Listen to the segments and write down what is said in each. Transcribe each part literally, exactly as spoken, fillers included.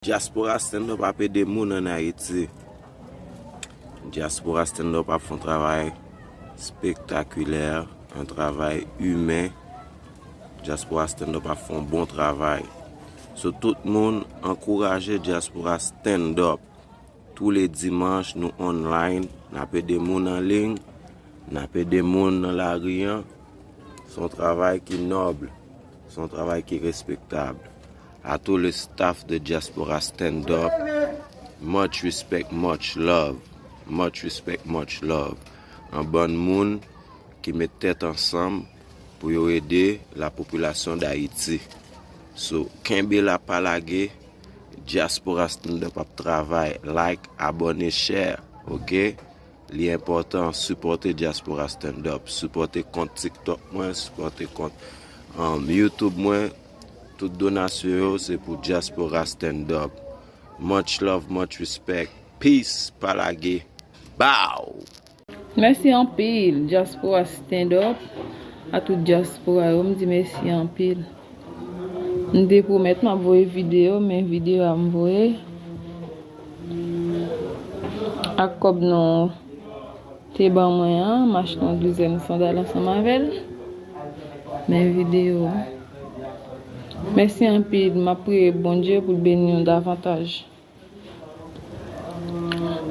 Dyaspora Stand Up ap ede moun ann Ayiti. Dyaspora Stand Up ap fè yon travay spektakilè, yon travay imen. Dyaspora Stand Up ap fè yon bon travay. So, tout moun, ankouraje Dyaspora Stand Up. Tou le dimanch, nou online, n ap ede moun an liy, n ap ede moun nan lari an. Se yon travay ki nòb, se yon travay ki respektab. A tout le staff de Diaspora Stand Up, much respect, much love. Much respect, much love. Yon bann moun ki met tèt ansanm pou yo ede lapopilasyon d Ayiti. So, kenbe la, pa lage. Diaspora Stand Up ap travay. Like, abòne, share, oke? Li enpòtan, sipòte Diaspora Stand Up, sipòte kont TikTok mwen, sipòte kont, um, YouTube mwen. Tout donasyon yo se pou Diaspora Stand Up. Much love, much respect. Peace, pa lage. Bow! Mèsi anpil, Diaspora Stand Up, a tout diaspora yo, m di mèsi anpil. M te pwomèt m ap voye videyo, men videyo a m voye ak kòb nou te ban mwen an, m achte yon douzèn sandal ansanm avè l. Men videyo a. Mèsi anpil, m ap priye Bondye pou l beni nou davantaj.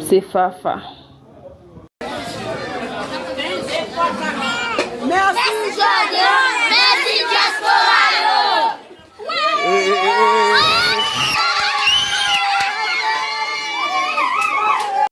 Se Fafa. Mèsi